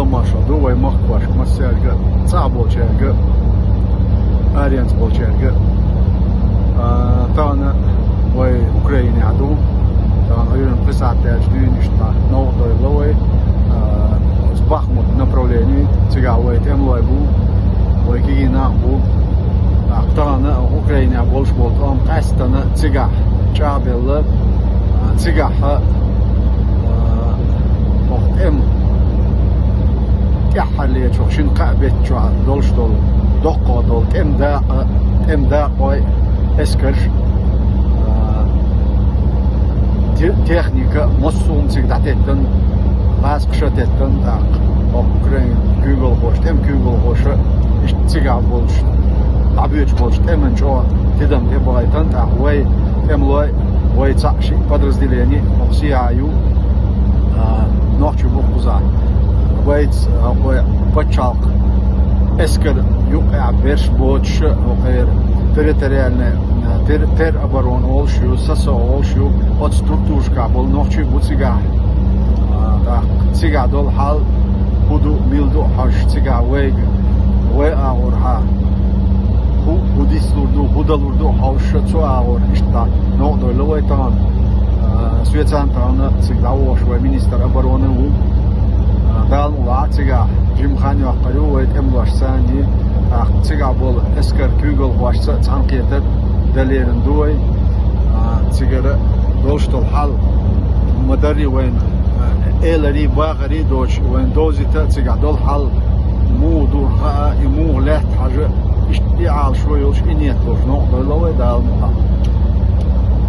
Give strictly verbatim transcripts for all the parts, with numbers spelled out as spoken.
Маршал ду вай махкошка массаьрга, цӀа болчаьрга, аренца болчаьрга. А, тахана вай Украинехь ду. Тахана Ӏуьйранна пхи сахьт даьлча дуьйна иштта новкъа дойла вай. А, оцу Бахмут направлени, цигахь вай тӀемалой бу, вай кегий нах бу. ТӀаккха тахана Украинехь болуш болу тӀом къаьстина цигахь чӀагӀбелла, а, цигахь, а, оха тӀем тӀаьххьарлечух шина кхаа беттачохь долуш долу, доккхо долу тӀем дакъа, тӀем дакъой, эскарш, а, те-, техника, массо а хӀума цига дӀатеттан, гӀазкхаша теттан, тӀаккха оха Украин куьйгалхоша, тӀем куьйгалхоша, иштта цигахь болчу, дӀабоьдуш болчу тӀеман чӀогӀа тидам тӀебахийтан, тӀаккха вай тӀемалой, вай цхьаъ шиъ подразделени, оха сехьа ю, а, нохчий бу кхузахь. Вайца, а, вай пачхьалкх эскар юккъехь берш боцуш, хӀокхеран территориальная, а, тер-, тероборона олуш ю, ССО олуш ю, оцу структурашкахь болу нохчий бу цигахь. А, тӀаккха цигахь долу хьал, хӀун ду, мила ду а хьожуш цигахь вайга, вай агӀор хьан, хӀун, хӀун дицлур ду, хӀун далур ду а хьовсуш, цу агӀор иштта новкъа дойла вай тахана. А, соьцан тахана цига дӀавогӀуш вай министр обороны ву. А, Дала мукъ лахь, цигахь жимма хан йоккхур ю вай тӀемалошца цхьаьна. ТӀаккха цигахь болу эскар куьйгалхошца а цхьаьнакхетар дан лерина ду вай. А, цигара долуш долу хьал ма-дарра вайна, а, эларий, бахарий доцуш, вайна довзийта а цигахь долу хьал муха ду хаа, и муха лаьтта хьажа, иштта и Ӏалашо йолуш, и нийят болуш новкъа дойла вай, Дала мукъ лахь.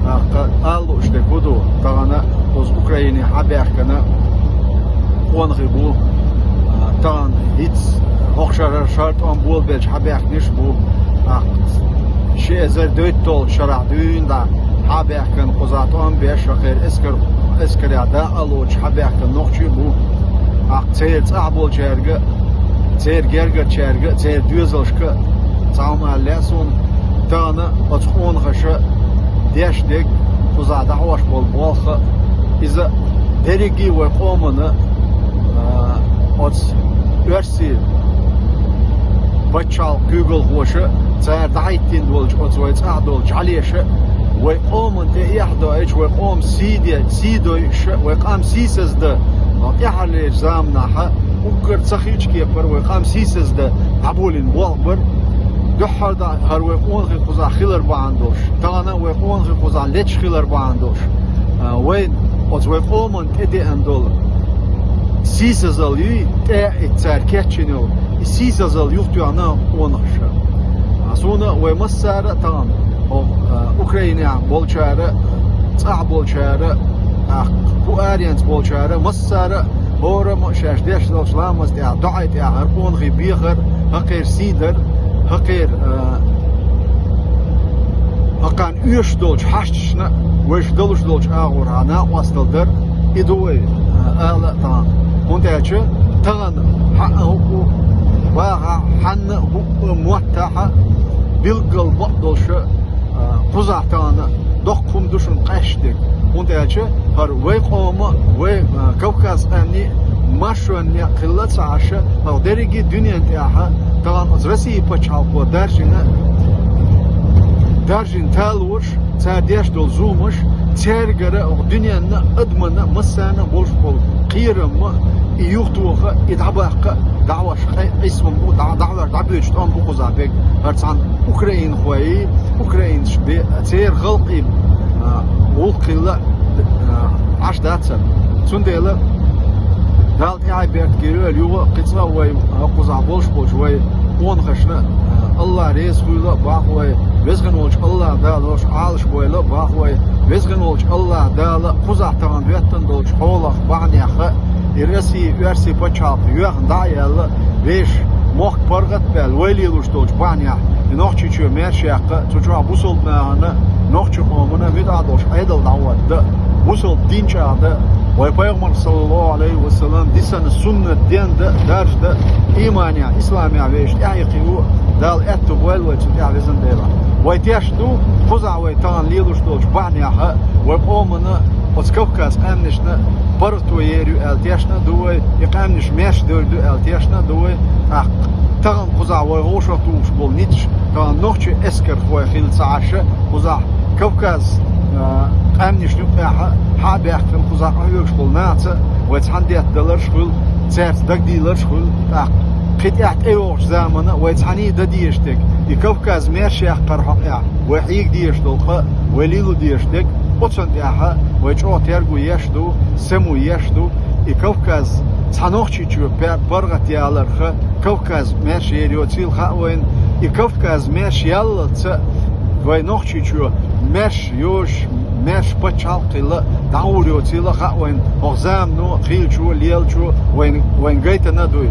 ТӀаккха ала лууш дерг хӀун ду, тахана оцу Украине хьабаьхкина къонахий бу, а, тахана хӀинца хӀокху шарахь шара тӀом болабелча хьабаьхкинарш а бу, тӀаккха ши эзар дейтталгӀачу шарахь дуьйна дӀа хьабаьхкина кхузахь тӀом беш, хӀокхеран эскар-, эскарехь дакъа а лоцуш хьабаьхкина нохчий а бу. ТӀаккха церан цӀахь болчаьрга, церан гергарчаьрга, церан доьзалшка цхьа хӀума ала лаьа суна, тахана оцу къонахаша деш дерг, кхузахь дӀахьош болу болх а, иза дерриге а вай къомана, а, оцу оьрсийн пачхьалкх куьйгалхоша, цара дӀахӀиттина долчу оцу вай цӀахь долчу жӀалеша, вай къоман тӀе эхь доуьйтуш, вай къоман сий де, сий доуьйтуш, вай къам сийсаздан, тӀаьххьарлерчу заманахь уггар ца хиъчу кепара вай къам сийсаздан дӀаболийна болх бара. Дуьххьара дӀа хӀара вай къонахий кхузахь хилар бахьана долуш, тахана вай къонахий кхузахь леташ хилар бахьана долуш, а, вайна оцу вай къоман тӀедеана долу сийсазалла юй, тӀе а итт цара кечйина йолу, и сийсазалла юхатоьхна къонахаша. А, суна вай массара а тахана, хӀо, а, Украинехь болчара, цӀахь болчара, а, кху аренца болчара, массара а, хӀораммо а шаьш деш долчу ламаз тӀехь, доӀай тӀехь хӀара къонахий бехар, хӀокхеран сий дар, хӀокхеран, а, хӀокхарна оьшуш долчу хьашташна вайша далуш долчу агӀор хьан накъосталла дар, и ду вай, а, ала а тахана. ХӀунда аьлча тахана хьан а хӀуъу бахахь, хьанна а хӀуъу моттахь а билггал бакъдолуша, а, кхузахь тахана доккха хӀума ду шуна къаьсташ дерг. ХӀунда аьлча хӀара вай къома, вай, а, Кавказ къаьмнийн маршонан некъ хилла ца Ӏаш, хӀара дерриге а дуьнен тӀехь тахана оцу Россия пачхьалкхо даржийна, даржийна талораш, цара деш долу зуламаш, цаьргара а, дуьненна а, адаманна а, массарна а болуш болу кхерам а, и юхатоха, и дӀабаккха а, дӀахьош къе-, къийсам бу, дӀа-, дӀахьош дӀабоьдуш тӀом бу кхузахь берг, хӀара цхьана украинхойн, украинцаш бе-, церан халкъан, а, гӀуллакх хилла а, Ӏаш дац хӀара. Цундела Дала тӀаьхье беркате йойла юха а, кхин цкъа а вай, а, кхузахь болуш болчу вай къонахашна, а, АллахӀ реза хуьйла а боху вай, Везан волчу АллахӀ Дала уьш Ӏалашбойла а боху вай, Везан волчу АллахӀ Дала кхузахь тахана доьттина долчу хьолах, бахьанех а, и Россия, оьрсийн пачхьалкх йоьхна дӀа а яьлла, вешан мохк паргӀат а баьлла, вай лелош долчу бахьанех, и Нохчийчоь маьрша яккха, цу чохь бусалба нахана, нохчийн къомана муьтӀахь долуш Ӏедал дӀахӀотта, бусалба дин чӀагӀдан, вай Пайхамар, саллаллаху Ӏалайхи ва саллам, дисина суннат дендан, даржадан, ийманехь, исламехь вешан тӀаьхье кхио, Дала аьтто бойла вай цу тӀехь, Везан Дела. Вай тешна ду, кхузахь вай тахана лелаш долчу бахьанехь, вай къомана оцу Кавказ къаьмнашна паргӀато ер ю аьлла тешна а ду вай, и къаьмнаш маьрша дер ду аьлла тешна а ду вай. ТӀаккха тахана кхузахь вай вовшах тухуш болу ницкъаш, тахана нохчийн эскархой хилла ца Ӏаш, кхузахь Кавказ, а, къаьмнашна юкъехь хьа а баьхкина, кхузахь къахьоьгуш болу нахаца вай цхьаьна детталарш а хуьлу, цаьрца дагадийларш а хуьлу. ТӀаккха кхин тӀехь тӀейогӀучу замана вай цхьаьний дан дезаш дерг, и Кавказ маьрша яккхар хьокъехь, вай хьийга дезаш долу къа, вай лело дезаш дерг, оцунна тӀехь вай чӀогӀа терго еш ду, сема еш ду. И Кавказ цхьа Нохчийчоь пе-, паргӀат яларх, Кавказ маьрша ер йоцийла хаьа вайна, и Кавказ маьрша яллалц вай Нохчийчоь маьрша йозуш, маьрша пачхьалкх хилла дӀагӀур йоцийла хаьа вайна, хӀокху замано, хиллачо, лелачо вайна, вайна гайтина а дуй.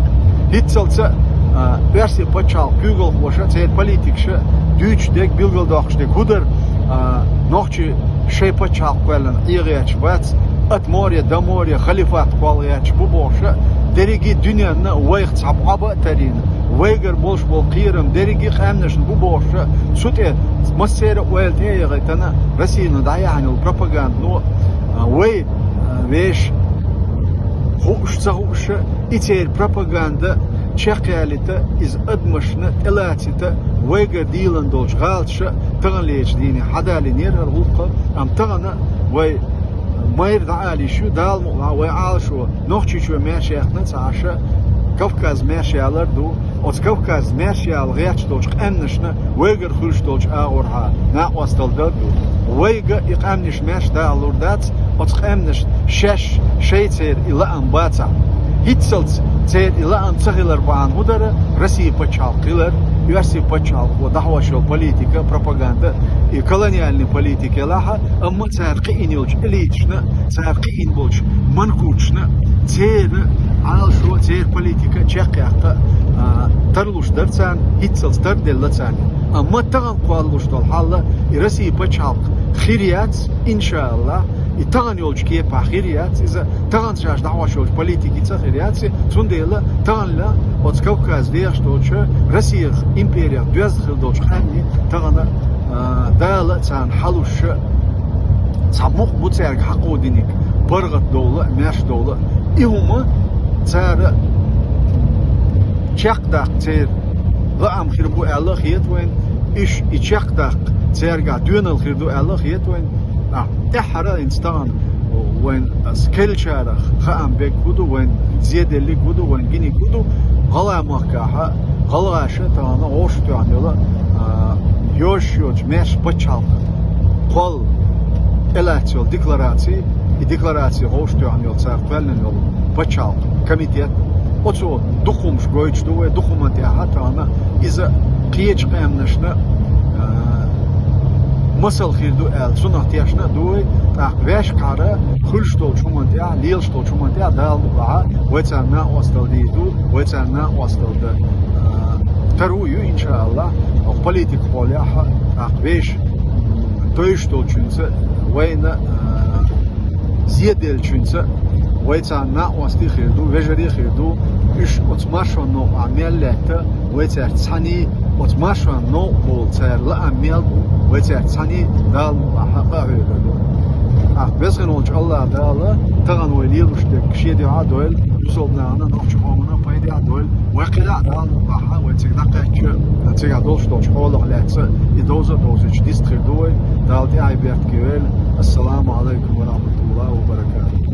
ХӀинццалц а, а, оьрсийн пачхьалкхан куьйгалхоша, церан политикаша дуьйцуш дерг, билгалдоккхуш дерг хӀун дара, а, нохчий шайн пачхьалкх кхоьллина Ӏен гӀерташ бац, ат море, дан море, халифат кхолла гӀерташ бу бохуш а, дерриге а дуьненна вайх цхьа бӀо бан а тарийна, вайгара болуш болу кхерам дерриге а къаьмнашна бу бохуш а, цу тӀе массеран а ойла тӀе а яхийтина, Россино дӀаяьхьна йолу пропагандано, а, вай, а, вешан хууш а, ца хууш а, и церан пропаганда чекхъялийта, иза адамашна тӀелацита, вайгара дийлина долчу гӀалаташа таханлерчу дийне хьадалийнера хӀара гӀуллакх, амма тахана вай майра дӀаала йиш ю, Дала мукъалахь, вай Ӏалашо Нохчийчоь маьрша яьккхина а ца Ӏаш, Кавказ маьрша ялар а ду, оцу Кавказ маьрша яла гӀерташ долчу къаьмнашна вайгара хуьлуш долчу агӀорхьа накъосталла дар а ду. Вайга и къаьмнаш маьрша дахалур дац, оцу къаьмнаш шаьш шайн церан и лаам бацахь. ХӀинццалц церан и лаам ца хилар бахьана хӀун дара, Россин пачхьалкх хилар, оьрсийн пачхьалкхо дӀахьош йолу политика, пропаганда, и колониальный политика елахь а, амма цара кхиийна йолчу элиташна, цара кхиийна болчу манкуташна, церан Ӏалашо, церан политика чекхъяккха, а, тарлуш дара царна, хӀинццалц тарделла царна. Амма тахана кхоллалуш долу хьал, и Россин пачхьалкх хир яц, иншааллахь, и тахана йолчу кепахь хир яц, иза тахана шаьш дӀахьош йолчу политикица хир яц, цундела тахана оцу Кавказ дехаш долчу Россех, империях доьзна хилла долчу къаьмнийн тахана, а, Дала царна хьалуш а цхьа мукъ бу цаьрга хьакхо диниг, паргӀат довла а, маьрша довла а. И хӀума цара чекхдаккха церан лаам хир бу аьлла а хета вайна, уьш и чекхдаккха цаьргахь доьналла хир ду аьлла а хета вайна. А, тӀаьххьара хӀинца тахана вайн ас келлачарах хаам бег хӀу ду, вайн зеделлиг хӀу ду, вайн гиниг хӀу ду, гӀалгӀай махкахьа, гӀалгӀаша тахана гӀовш тоьхна йола, а, йозуш йоцу маьрша пачхьалкх кхолла тӀелаьцна йолу деклараций, и деклараций гӀовш тоьхна йолу цара кхоьллина йолу пачхьалкх комитет, оцо дукха хӀумаш гойтуш ду вай, дукха хӀуманна тӀехь а тахана иза кхечу къаьмнашна, а, масал хир ду аьлла, цунах тешна а ду вай, тӀаккха ваьшкахьара хуьлуш долчу хӀуманна тӀехь, лелаш долчу хӀуманна тӀехь Дала мукъалахь вай царна накъосталла дийр ду, вай царна накъосталла дан, а, таро ю, иншааллахь, хӀокху политикан хьолехь а, тӀаккха вешан тойуш долчуьнца вайна, а, зеделлачуьнца вай царна накъостий хир ду, вежарий хир ду, уьш оцу маршонан новкъахь мел лаьтта, вай цаьрца цхьаьний, оцу маршонан новкъа болу цара лаам мел бу, вай цаьрца цхьаьний Дала мукъалахь къа а хьоьгур ду. ТӀаккха Везан волчу АллахӀ Дала тахана вай лелош дерг шен дуьхьа а дойла, бусалба нахана, нохчийн къомана пайде а дойла, вай кхидӀа а Дала мукъалахь, вай цига дӀакхаьчча, цигахь долуш долчу хьолах лаьцна и довза а довзуьйтуш дист хир ду вай, Дала тӀаьхье беркате йойла. Ассаламу Ӏалайкум ва рахьматуллахӀи ва баракатухӀ.